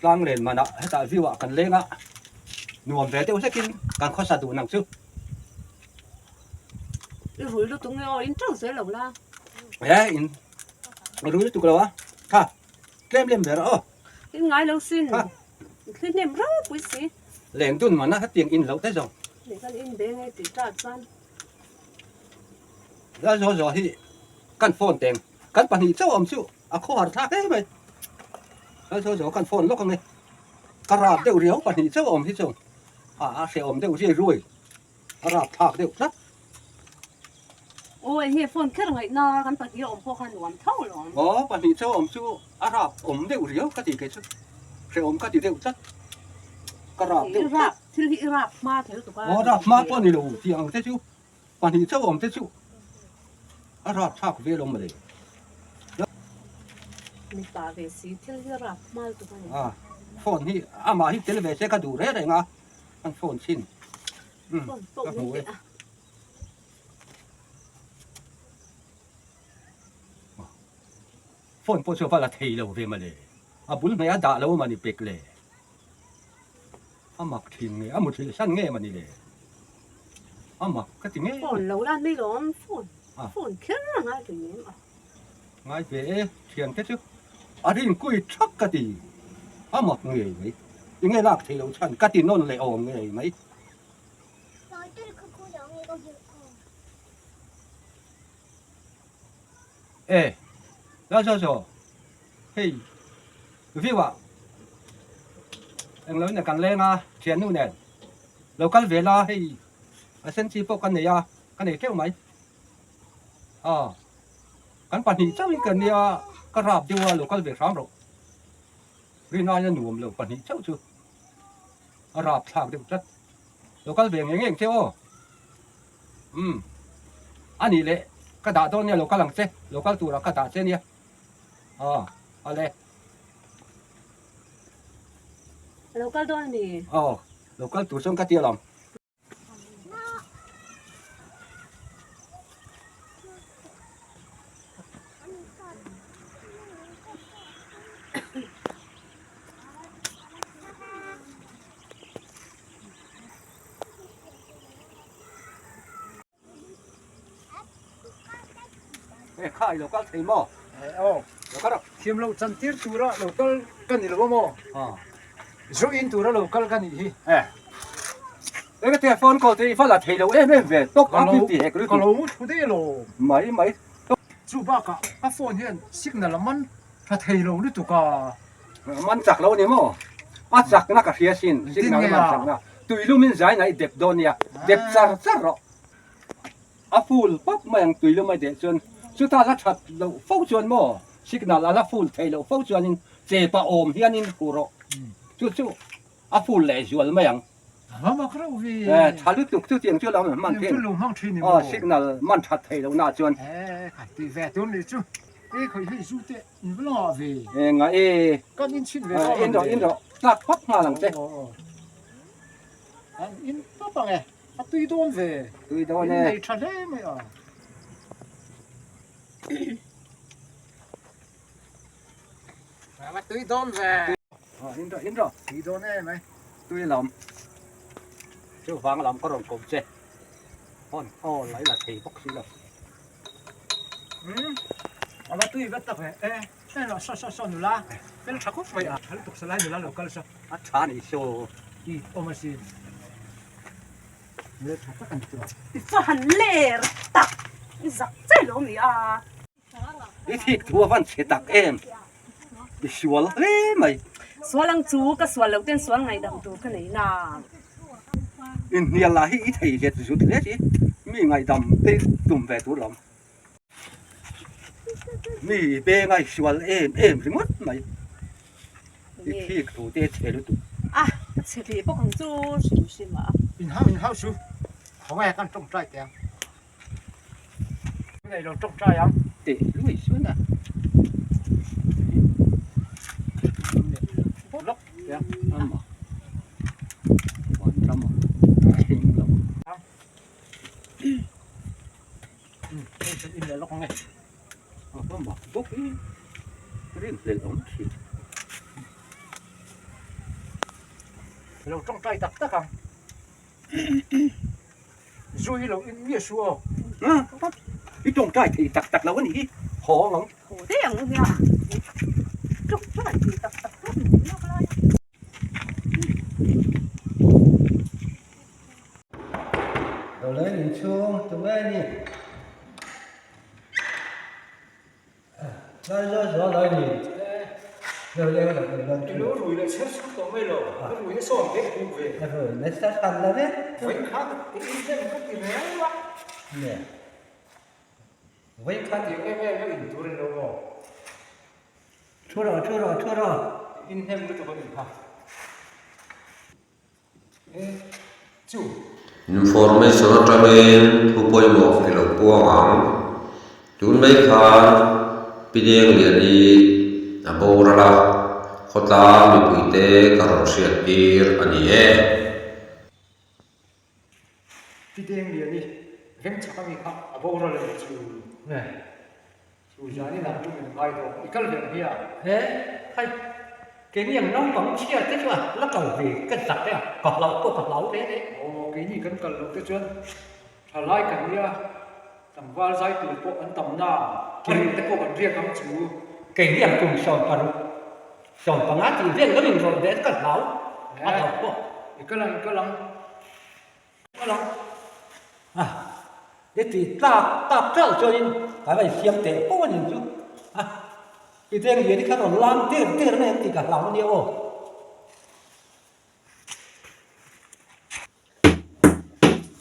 Tlang len manah hetah view ah kan leng a, nuam ve deuh hlekin kan khawsa duh nang chu. I rui lutuk nge aw, in teuh zel lo la. E in rui lutuk lo a, kha tlem lem ber aw. In ngai lo sin, i thli hnem ropui si. Leng dun mana hetiang in loh te zawng. Leh kan in beng e tih ta chuan. Lal zaw zaw hi kan phone teng kan pahnih chauh awm chu a khawhar thlak hle mai. Lal zaw zaw kan phone lawk ange. Ka rap deuh riau pahnih chauh awm hi chu a a hrehawm deuh riai ruai a rap thlak deuh tlat. Aw eng nge phone kher ngaihna kan pahnih a awm pawh kha nuam tho alawm. Aw pahnih chauh awm chu a rap awm deuh riau ka ti kei chu hrehawm ka ti deuh tlat ka rap deuh tlat. Thil hi i rap hma thei lutuk a. Aw rap hma pawh a ni lo tih ang te chu pahnih chauh awm te chu a rap thlak ve lo mawle. Mipa ve si thil hi rap hma lutuk a ni. A phone hi amah hi tel ve se ka duh reng reng a an phone chhin ka hmu e. Phone pawh chu a va la thei lo ve mawle a bul hmeh a dah lo mawni pek le. A mak thin nge, a muthilh san nge mawni le? A mak ka ti ngei. Phone lo lan mai lawm, phone, phone kher a ngai ve em a. Ngai ve e, thian te chu a rin kui thak ka ti. A mak ngei mai, enge lak thei lo chhan ka ti nawn leh awm ngei mai. E, la saw saw, hei view ah englo in kan leng a thiannu nen lo kal ve la hei a sen chi pawh ka nei a ka nei teuh mai aw kan pahnih chauh in ka nia ka rap deuh a lo kal ve hram rawh rin aia nuam lo pahnih chauh chu a rap thlak deuh tlat lo kal ve ngei ngei ang che aw. Umm. A nih leh ka dah dawn nia lo kal ang che, lo kal turah ka dah che nia. Aw, ale. Lo kal dawn a ni. Aw, lo kal tur chuan ka ti alawm. E kha i lo kal thei maw? E aw. Lo kal rawh. Thiam loh chan tir tura lo kal ka ni lo a maw? A. Zu in tura lo kal ka nih hi. E. E ka tia phone call te i va la thei lo em em ve tawk a pi ti hek lutuk. Ka lo mu thu daih lo. Mai mai. Chu bakah a phone hian signal a man tha thei lo lutuk a. Man chak lo ni maw? A chakna ka hria sin, signal a man chakna. Tuilum in zai na i dep dawn nia, dep char char rawh. A full pap mai ang tuilum a deh chuan, chuta la that loh fo chuan maw, signal a la full theih loh fo chuanin chepa awm hianin huh rawh. Chu chu a full leh zual mai ang. E, tha lutuk chu tiang chu lo hman thin. Aw, signal man that theih loh na chuan. Enga e, in rawh in rawh tlak phawt nghal ang che. Tui dawn e. In rawh in rawh. Tui lam. Chuvang lam ka rawn ko che. Phone call a i la thei bawk si lo. Umm a va tui vet tak ve e heng lah saw saw saw nula fel tha khawp mai a tha lutuk salai nula lo kal saw a tha ni saw i awm asin nula tha tak a ni chu a i va han ler tak i zak che lo mi a i thik thu a van chhe tak em i sual hle mai sual ang chu ka sual loh ten sual ngaihdam tur ka nei na. Inhnial lah hi i thei let zut hle si, mi ngaihdam te tum ve tur lam. Mi i beng a i sual em em ringawt mai. I thik thu te chhe lutuk. A, a chhe ve bawk ang chu hrim hrim a. Inhau inhau su, khawngaih a kan tawngtai teh ang. Tunah i lo tawngtai ang. Teh lui suan a. Lawk teh ang. Ama. Van ram a thleng lo. Hei chu in leh lawk ang e. A va mak bawk i. Rinhlelh awm thin. I lo tawngtai tak tak ang. Zu hi lo in miah suh aw. I tawngtai thei tak tak lo a nih hi. Haw ang. Haw daih ang u nia. Tawngtai thei tak tak lo a nih lak lai a. Lo leng inchhung tunge ni? Lai zai zai lai ni. Lo leng lo leng leng. I lo rui leh chher chhur tawh mai lo. Ka rui na sawm vek buk ve. Ka rui na sa hran lo e. Vawikhat i in hnem ka ti reng a. Nge. Vawikhat. Tiang em em a in tur in lo maw? Thu rawh thu rawh thu rawh. In hnem lutuk a nih kha. Information atangin thu pawimawh i lo puang ang. Tun mai khan Pi Dengliani a boral a, khawtlang mipuite ka rawn hriat tir a ni e. Pi Dengliani veng chhak ami kha a boral a ni chu. Chu zan inah chu min ngai tawh, i kal ve ang hi a? He, hai, keini ang naupang chhia te chu a la kal ve ka zak e a, ka hlau pawh ka hlau reng e. Aw, keini kan kal loh te chuan thalai kan nia, tlangval zai tur pawh an tam na, thil te pawh kan riak ang chu. Keini ang kum 16, 15 tih vel lo inrawlh ve ka hlau, a hlau pawh. I kal ang, i kal ang. A, i ti tlak tak ṭeuh chuanin kan rawn siam teh fo a ni chu. A, i veng lian hi kha rawn lam der der mai ang tih ka hlau a nia aw.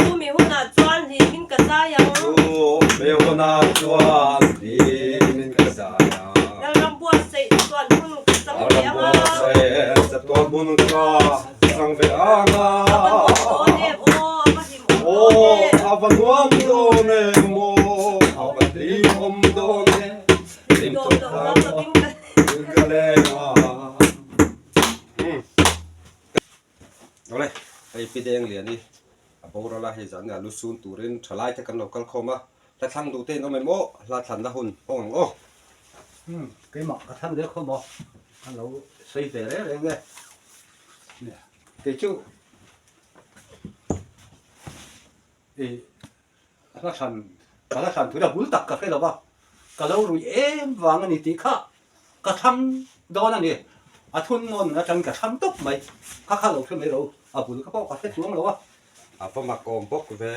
Chumi hunah chuan hlimin ka zai ang. Chumi hunah chuan hlimin ka zai ang. Lalram buatsaih chuan hun ka chang ve ang a. Lalram buatsaih chatuan hun ka chang ve ang a. A va nuam dawn em aw, a va hlim awm dawn em. Aw, a va nuam dawn em aw, a va hlim awm dawn em. Hlim Dawm loh ram lovin ka leng a. Awle, hei Pi Dengliani a boral a, hei zan a lu sun turin thalai te kan lo kal khawm a, hla thlang duh te in awm em aw, hla thlanna hun hawng ang aw. Umm, keimah ka thlang ve khawm aw, ka lo sawi ve reng reng e. Kei chu i hla thlan, ka hla thlan tur a bul tak ka hre lo va, ka lo rui em vang a ni tih kha ka thlang dawn a ni. A thun nawn atangin ka thlang tawp mai, kha kha lo hre mai lo, a bul kha pawh ka hre chuang lo a. A va mak awm bawk ve,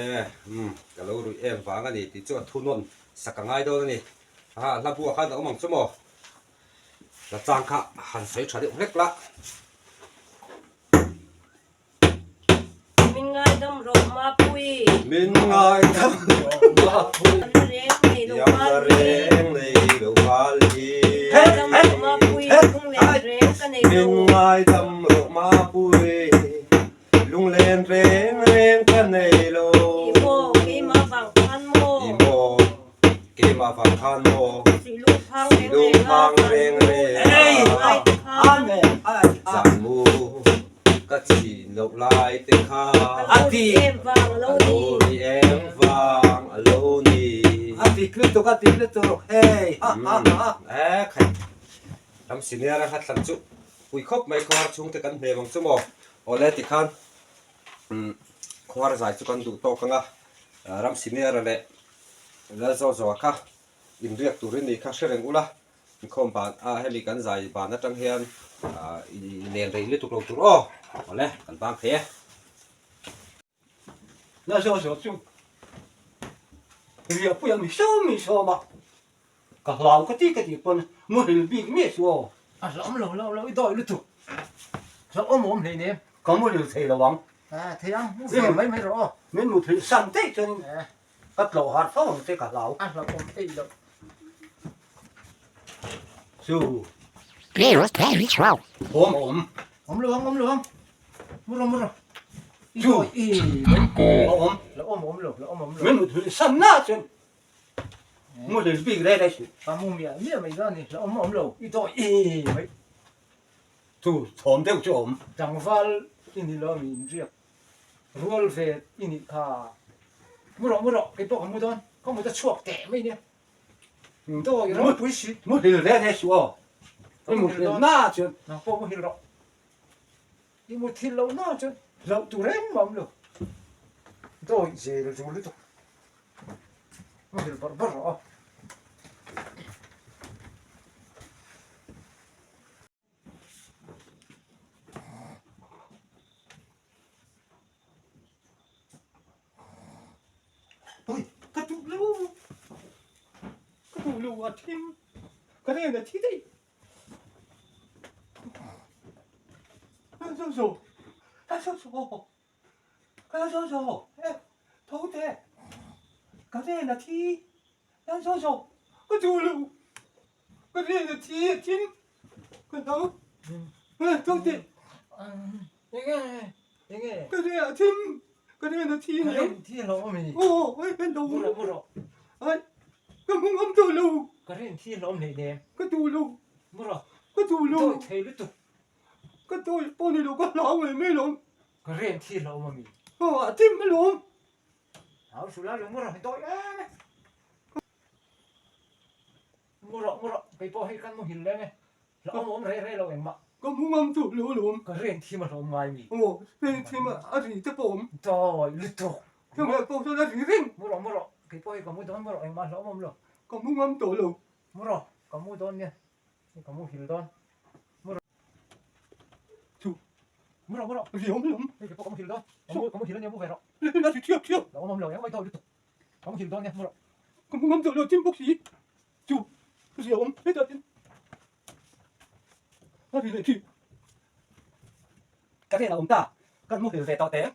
umm ka lo rui em vang a ni tih chu a thu nawn sak a ngai dawn a ni. Aha, hla buah khan a awm ang chu maw? Hla chang kha han sawi tha deuh hlek la. Min ngaidam rawh Mapui. Min ngaidam rawh Mapui. Iamna reng nei lo Iamna reng nei lo val hi. Ngaidam rawh Mapui, lunglen reng ka nei lo. Min ngaidam rawh Mapui, lunglen reng reng ka nei lo. I maw, keimah vang khan maw. I maw, keimah vang khan maw. Silung phang reng reng a, Silung phang reng reng a. Ngai te khan. Zanmu. Ka chhin loh lai te kha. A ti em vang a lo ni. A lo ni em vang a lo ni. A dik lutuk a dik lutuk hei ha ha ha. E khai ram senior a hlat hlan chu pui khawp mai khawhar chhung te kan hnem ang chu maw. Awle tikhan khawhar zai chu kan duh tawk ang a ram senior a leh Lalzawzawha kha inriak turin ni kha hre reng ula. Inkhawm ban a hemi kan zai ban atang hian i len rei lutuk lo tur aw. Awle, kan bang thei e. Na zawh zawh chu riahpui a mi sawm mi sawm a, ka hlau ka ti ka tih pawn muhil bik miah chu aw. A hlauhawm lo lo lo i dawi lutuk. Hlauhawm awm hlei nem. Ka muhil thei lo ang. A thei ang, mu ve mai mai rawh aw. Min muthilh san daih chuan Ka tlawh har fo ang che ka hlau. A hlauhawm eih loh. Chu. Awm awm. Awm lo ang awm lo ang. Mu rawh mu rawh. Chu. Awm. La awm awm lo la awm awm lo. Min mut hrilh san na chuan. Mu hrilh bik rei rei suh. Ka mu miah miah mai dawn a ni. La awm awm lo. I dawi i mai. Chu thawm deuh chu awm. Tlangval i ni lo mi inriak. Rual ve i nih kha. Mu rawh mu rawh, kei pawh ka mu dawn. Ka mut a chhuak teh mai nia. Dawi ropui si. Mu hil ve ve suh aw. I mu hil na chuan. Nang pawh mu hil rawh. I muthilh loh na chuan hlauh tur engmah awm lo. Dawi zel zul lutuk. Muhil barh barh rawh a. Oi, ka duh lo. Ka duh lo a thim. Ka ren a thi daih. Zo zo. Zo zo. Ka zo zo. E, tho teh. Ka ren a thi. Zo zo. Ka duh lo. Ka ren a thi a thim. Ka hlau. Tho teh. Enge enge. Ka ren a thim. Ka ren a thi Ka ren thi hlawm a mi. Aw, ai ka lo. Mu rawh mu rawh. Ai, ka mu ngam tawh lo. Ka ren thi hlawm hlei nem. Ka duh lo. Mu rawh. Ka duh lo. Dawi thei lutuk. Ka dawi pawh ni lo ka hlau mai mai lawm. Ka ren thi hlawm a mi. Aw, a thim alawm. Hau hrul a lo mu rawh dawi em e. Mu rawh mu rawh kei pawh hei kan muhil leng e. Hlauhawm awm reh reh lo engmah. Ka mu ngam tawh lo alawm. Ka ren thim a hlawm ngai mi. Aw, ren thim a ri te pawh awm. Dawi lutuk. Ka ngaih pawh chuan a ri reng. Mu rawh mu rawh kei pawh hei ka mu dawn mu rawh engmah hlauhawm awm lo. Ka mu ngam tawh lo. Mu rawh ka mu dawn nia. Ka muhil dawn. Mu rawh. Chu. Mu rawh mu rawh. Ri awm lawm. Hei kei pawh ka muhil dawn. Ka mu ka muhil ania mu ve rawh. A ri thiap thiap. Hlauhawm awm lo engmah i dawi lutuk. Ka muhil dawn nia mu rawh. Ka mu ngam tawh lo thim bawk si. Chu. Ri awm hetah tin. A ri leh thin. Ka ren a awm ta. Kan muhil ve tawh teh.